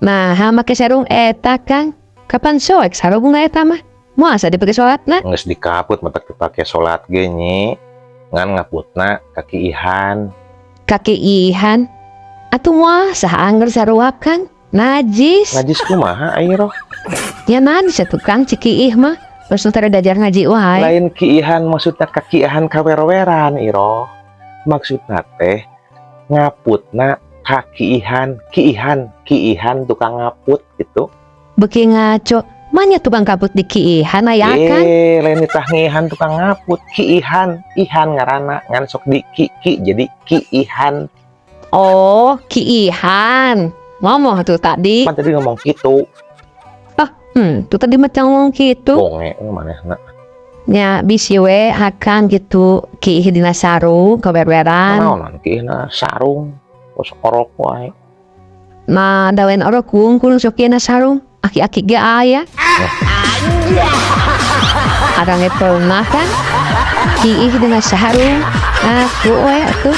Nah, make sarung eta, Kang. Kapan soek sarung eta mah? Masa dipake salatna? Geus dikaput, matak dipake salat ge, Nyi. Ngan ngaputna ka kiihan. Ka kiihan. Atuh moal sah angger sarua, Kang. Najis. Najis kumaha, Iroh? Ya najis atuh, Kang, cikiih mah. Terus nu tara diajar ngaji wae. Lain kiihan, maksudnya kakiihan kawer-weran, Iroh. Maksudna teh ngaputna ka kiihan, kiihan, kiihan tukang ngaput gitu. Beuki ngaco. Manya tukang kaput di kiihan aya, Kang? Eh, lain nitah ngihan tukang ngaput, kiihan, ihan ngaranna ngan sok di ki ki jadi kiihan. Oh, kiihan. Ngomong tuh tadi. Pan tadi ngomong gitu. Tuh tadi macam ngomong gitu. Bonge manehna. Nya bisi we akan gitu kiih dina sarung kawer-weran. Naonan kiihna sarung, kos orok wae. Nah, dawen orok wungkul sok na sarung. Aki-aki ge aya. Arang pernah kan kiih dina sarung. Aku we atuh.